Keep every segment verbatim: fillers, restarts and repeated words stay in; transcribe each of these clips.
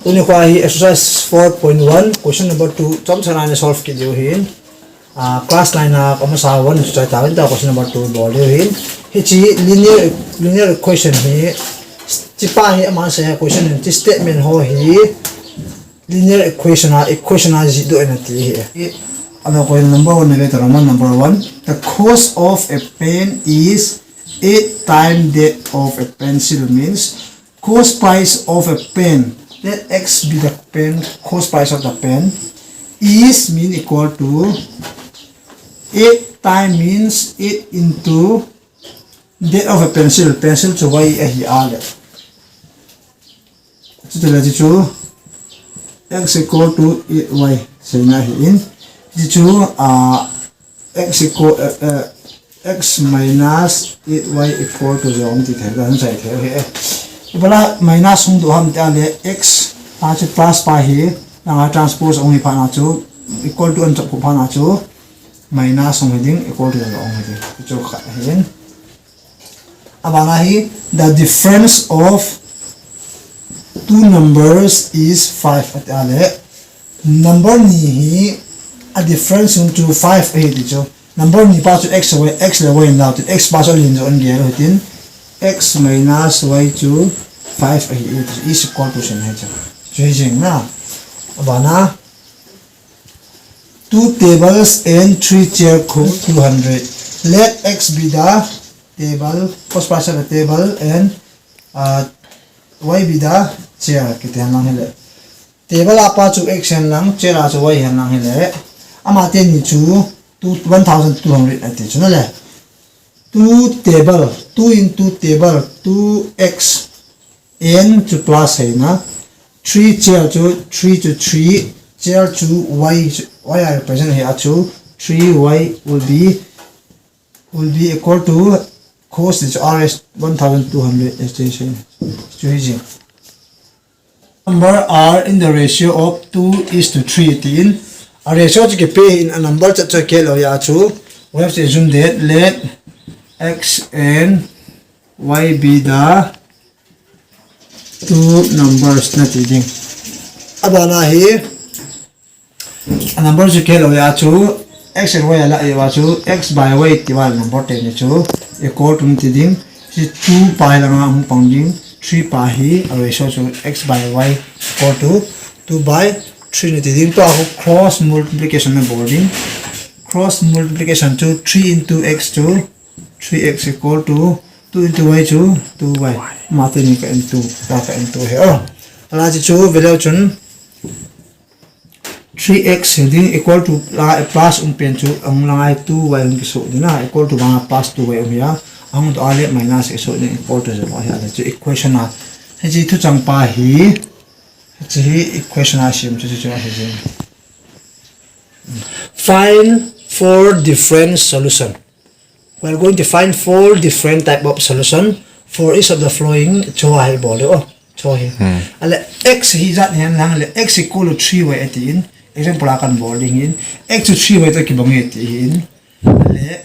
Tuni kho hi exercise four point one, question number two, chomcha na solve kit diu ahin. Ah, class nine a amasa one chu chai ta, ta question number two bol diu ahin. Hiche linear, linear equation hi, hiche pa hi aman asei question hi, hiche statement ho hi linear equation a, equation a jih doh ahi ti ahi. Ano question number one na le ta, Roman number one. The cost of a pen is eight time that of a pencil means cost price of a pen, let x be the pen, cost price of the pen, is mean equal to eight time means eight into that of a pencil, pencil chu y ahi a le. Chuti le chu x equal to eight y seina ahin. Hichu, ah, x equal, eh, eh, x minus eight y equal to zero ti thei, kan sai thei hi. Ibola minus hung doh ham ti a le x a chu plus pa hi, langa transpose hung hi phat na chu equal to an chop phat na chu minus hung hi ding, equal to zero hung hi ding. Chu khat ahin. Abana hi, the difference of two numbers is five ati a le. Number ni hi a difference hung chu five ahi ti chu. Number ni pa chu x le y, x le y in lau tin, x pa chu alin chu an gel hitin, x minus y chu five ahi ti chu, is equal to seina ahi chu. Chu hi jeng na. Abana, two tables and three chair cost two hundred. Let x be the table, cost price of the table and, uh, y be the chair, kiti hen lang hile. Table a pa chu x hen lang, chair a chu y hen lang hile. Ama teni chu two, one thousand two hundred ati chu na le. Two table, two into table, two x, n chu plus ahi na. Three chair chu, three chu three, chair chu y, y a represent ahi a chu, three y will be, will be equal to cost is r is one thousand two hundred, chu hi jeng. Number are in the ratio of two is to three tin, a ratio chu kipe in, a number chu chu kilo ahi a chu, we have to assume that let x and y be the two numbers na ti ding. Abana hi, a number chu kilo ahi a chu, x and y a la ahi a chu, x by y ti va number teni chu equal to ti ding. Hiche two pa hi langa hung pang ding, three pa hi a ratio chu x by y equal to two by three na ti ding. Tua hi cross multiplication na bol ding. Cross multiplication chu three into x chu three x equal to two into y chu two y. Ama teni ka into, ta ka into he. Oh. Ala chu value chun three x hi ding equal to la, plus um pen chu ahung lang a hi two y hung kisoh ding a, equal to banga plus two y um hi a, ahung doh a le minus kisoh ding equal to zero ahi a le chu equation a. Hiche thuchang pa hi, hiche hi equation a sim chu chu chu ahi jeng. Find four different solution. We are going to find four different type of solution for each of the following. Chu ahi bol de o. Chu ahi. Hmm. Ale x hi ijat hen lang le x equal to three y ati in. Example a kan bol ding in. X chu three y toh kibang e ati in. Ale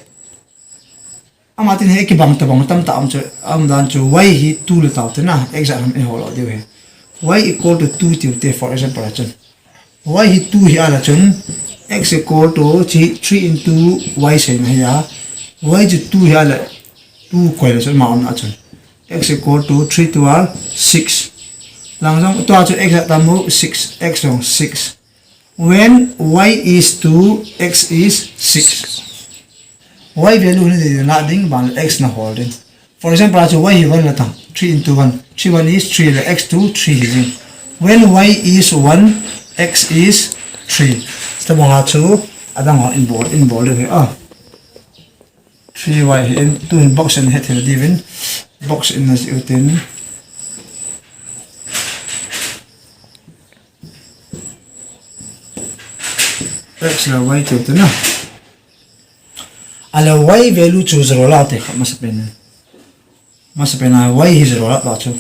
ama tin hi kibang tabang tamtah um chu, um dan chu y hi two le tau te na. Exact ham i hol diu hi. Y equal to two tiu te, for example a chun. Y hi two hi a la chun, x equal to three into y seina ahi a, y chu two hi a la, two koi la chun ma on a chun, x equal to three two are six. Lang jong tua chu x a tam u six, x jong six. When y is two, x is six. Y value hi na ding, ban x na hol ding. For example, a chu y hi one la tang, three into one. Three one is three le x two three hi jing. When y is one, x is three. Tabang a chu, adang ho in bol, in bol ding hi a. Three y hi in, tu hin box in het thil diuvin. Box in na ji utin. X le y tiu te na. Ale y value chu zero la te kha masa pen. Masa pen a y hi zero la ta chu.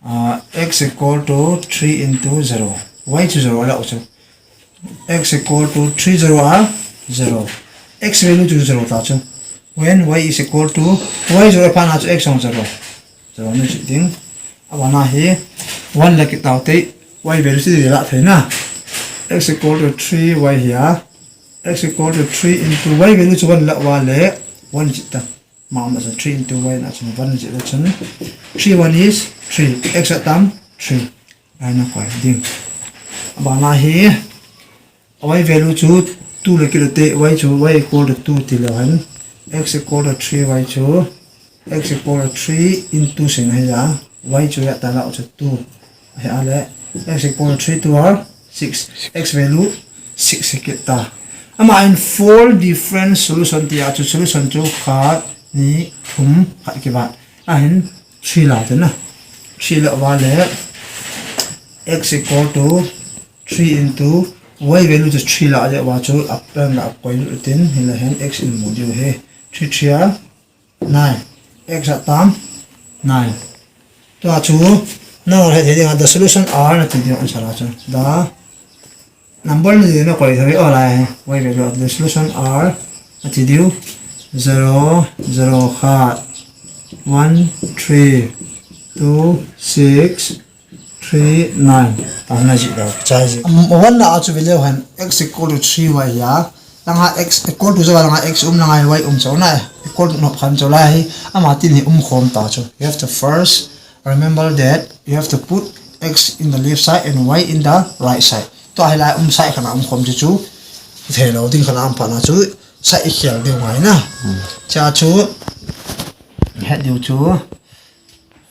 Ah, x equal to three into zero. Y chu zero la chu. X equal to three zero a zero. X value chu zero ta chu. When y is equal to, y zero pa na chu x jong zero. Zero na chi ding. Abana hi one la kit tau te, y value chu la thei na. X equal to three y hi a. X equal to three into y value chu one la uva le one chit ta. Ma um na chun three into y na chun one chit ta chun. Three one is three. X a tam three. Ai na koi ding. Abana hi y value chu two le kit te, y chu y equal to two ti leu hen, x equal to three y chu x equal to three into sin hi a, y chu ya ta la chu two. Hi a le x equal to three two are six, x value six hi kit ta. Ama in four different solution ti a chu solution chu khat ni thum khat kivat. Ahin three la te na. Three la uva le x equal to three into y value chu three la le uva chu up and up koi lu tin hi la hen x in mu diu he. Three three a nine. X a tam nine. Tua chu na he he ding a the solution are na ti ding answer a chu. The number na ding na koi thei o lai he. Y value the solution are na ti diu zero, zero khat, one, three, two, six, three, nine. Ta na ji da, cha ji. Um, one na a chu ve leu hen x equal to three y ya. Langa x equal to zero langa x um langa y um chau na. Equal to nop khan chau lai hi. Ama tin hi um khom ta chu. You have to first remember that you have to put x in the left side and y in the right side. Tua hi lai um side khana um khom chu chu. Thei lo ding khana um pha na chu side i khel ding ngai na. Cha chu het diu chu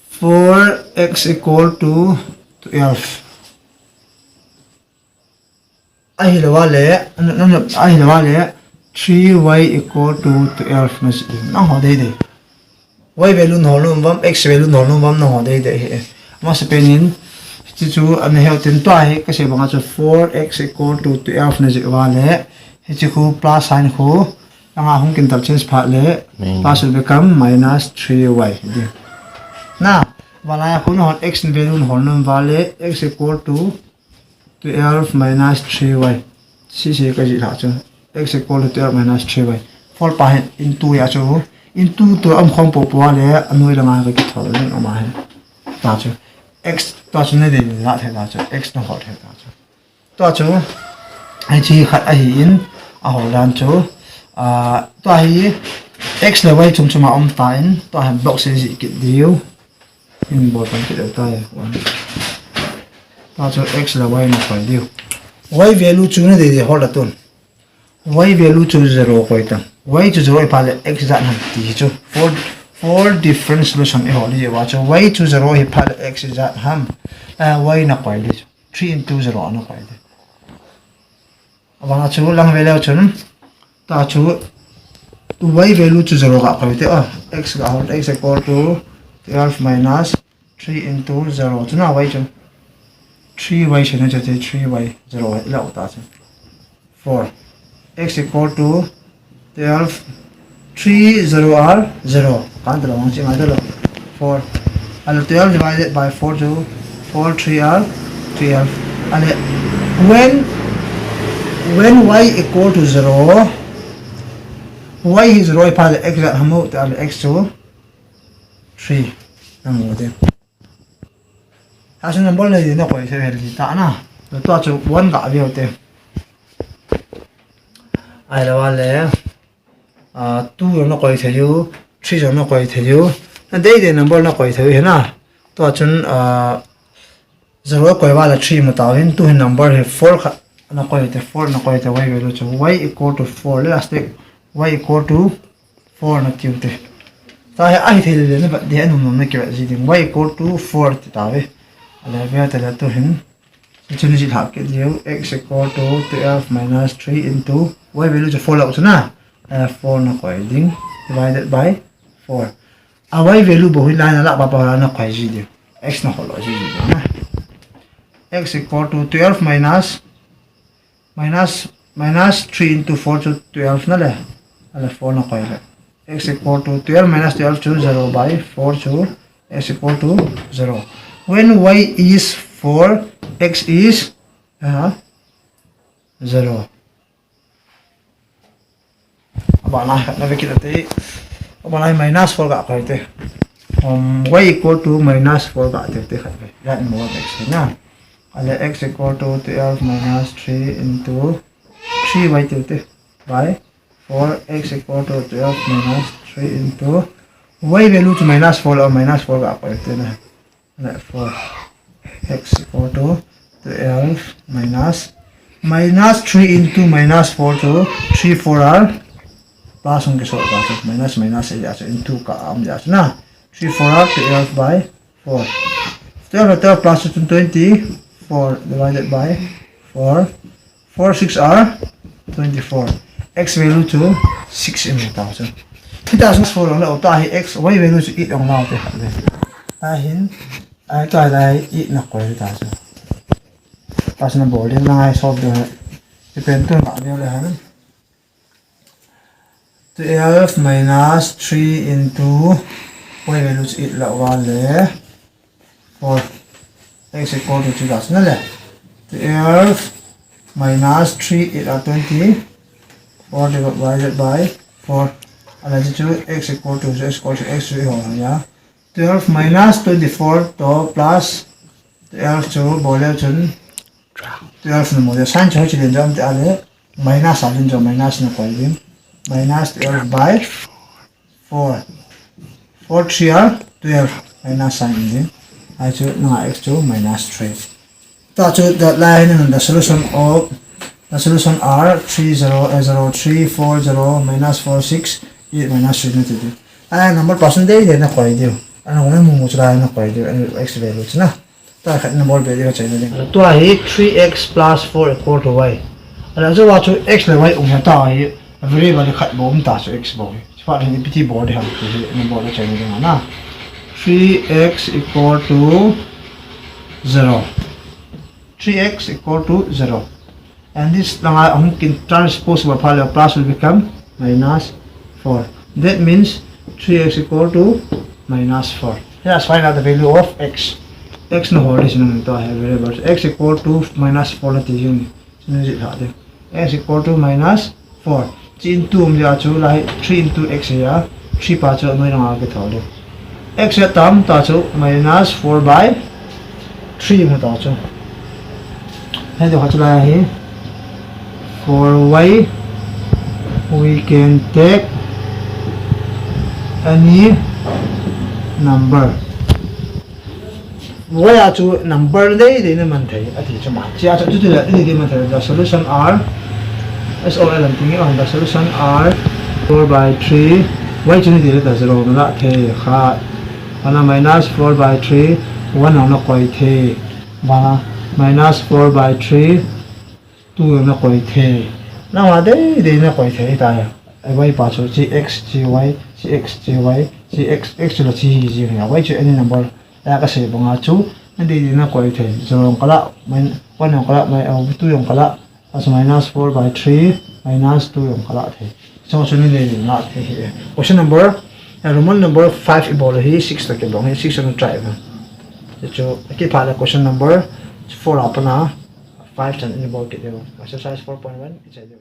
four x equal to twelve. Ahilou le, ahilou le, three y equal to twelve na si. Nang ho dei dei. Y value nol nom vam, x value nol nom vam nang ho dei dei hi. Masa penin, hichu ana heu tin tua hi, ka sei banga chu four x equal to twelve na si va le, hichu khu plus sign khu, anga hung kin tal change pha le, plus will become minus three y. Di. Na, vala khu nang ho x value nol nom va le, x equal to twelve minus three y. Si si ka ji la chu. X equal to twelve minus three y. Four pa hin into ya chu. Into to um khom po po le anoi langa ka kithol le ama hin. Ta chu. X ta chu ne de la the ta chu. X na hol the ta chu. Ta chu. Ai chi khat ahi in a hol dan chu. A ta hi x le y chum chuma um ta in ta hin block se ji kit diu. In bol pan kit ta ya. Ta chu x le y na koi diu. Y value chu na de de hol la tun. Y value chu zero koi ta. Y chu zero i pha le x zat ham ti chu. Four, four different solution i hol le wa chu y chu zero i pha le x zat ham. Eh, y na koi le chu. Three into zero na koi le. Avanga chu lang ve leu chun. Ta chu y value chu zero ka koi te. Oh, x ka hol x equal to twelve minus three into zero. Chu na y chu. Three y chu na chu te three y zero leu ta chu. Four. X equal to twelve, three zero are zero. Kan ta lo, ang chi ngai ta lo. Four. Ale twelve divided by four chu four three are twelve. Ale when, when y equal to zero, y hi zero i pha le x zat ham u te, ale x chu three. Na mu te. Asun number le na koi se hel ta na. Tua chu one ka ve u te. Ahilou le, ah, two na koi thei u, three na koi thei u. Na dei dei number na koi thei u hi na. Tua chun, ah, zero koi va le three mu ta hin, tu hin number hi four kha na koi te, four na koi te, y value chu y equal to four le last y equal to four na tiu te. Ta hi ahi thei le le na va de anum nom na ki va ji ding y equal to four ti ta ve. Ale ve ta le tu hin. Chun ji lha ke diu x equal to twelve minus three into y value chu four lo chu na. Eh, four na koi ding divided by four. A y value bo hi line la pa pa la na koi ji diu. X na hol lo ji diu na. X equal to twelve minus, minus, minus three into four chu twelve na le. Ale four na koi le. X equal to twelve minus twelve chu zero by four chu x equal to zero. When y is four, x is, uh, zero. Abana khat na ve kit te. Abana minus four ka koi te. Um, y equal to minus four ga teu te khat ve. Right, more x na. Ale x equal to twelve minus three into three y teu te by four, x equal to twelve minus three into y value chu minus four le minus four ga koi te na. Like four, x equal to twelve minus, minus three into minus four chu three four are plus hung kisol ta chu minus minus a chu into ka um ya chu na. Three four are twelve by four. Twelve, twelve plus two, twenty-four divided by four. Four six are twenty-four. X value chu six in ta chu. Hita chu four long le ta hi x, y value chu eight long na te khat le. Ta hin, ai ta lai eight na koi ta chu. Ta chu na bol ding na ai solve de. Depend to na de le han. Twelve minus three into y value chu eight la wa le. Four. X equal to two, that's na le. Twelve minus three, eight are twenty. Four divided by four. And that's two, x equal to, x equal to x three ho ya. Twelve minus twenty-four to plus twelve chu bol le chun twelve na mo de. Sign chu chu len jam te ale. Minus a len jam, minus na koi ding. Minus twelve by four. Four three are twelve. Minus sign in ding. Ai chu na x chu minus three. Ta chu that line in the solution of, the solution are three zero, uh, zero three four zero minus four six eight minus three na ti ding. Ai number percent de de na koi diu. Ana ngona mu mu chu lai na koi diu. Ai x value chu na. Ta khat na bol be de ka chai na ding. Tua hi three x plus four equal to y. Ala chu wa chu x le y um ha ta hi variable khat bou um ta chu x bou hi. Chuphat hin ipi ti bol de ham ti hi na bol le chai na ding na. Three x equal to zero. Three x equal to zero. And this langa hung kin transpose ba pha le plus will become minus four. That means three x equal to minus four. Let us find out the value of x. X na hol de sin to ha variable. X equal to minus four na ti jing. Sin ji tha de. X equal to minus four. Chi into um ya chu lai three into x ya. Three pa chu anoi langa ke tho de. X ya tam ta chu minus four by three mu ta chu. Hai de kha chu lai hi. For y, we can take any number. Y a chu number dei dei na man thei, ati chu ma. Chi a chu tu tu la dei dei man thei. The solution are, S O L an ti nge, the solution are four by three. Y chu ni dei le ta zero na la thei kha. Ana minus four by three, one na koi thei. Bana minus four by three, two na koi thei. Na wa dei dei na koi thei ta ya. Ai y pa chu chi x, chi y, chi x, chi y, chi x, x chu la chi hi ji ya. Y chu any number. Ya ka sei banga chu, na dei dei na koi thei. Zero ka la, min-, one ka la, min-, uh, two ka la. As minus four by three, minus two ka la thei. So, so ni dei dei na thei hi. Question number, uh, Roman number five i bol hi six ta ke bol hi, six na try na. Chu, ki pha le question number four a pa na five chan ni bol ke dei. Exercise four point one, i chai dei.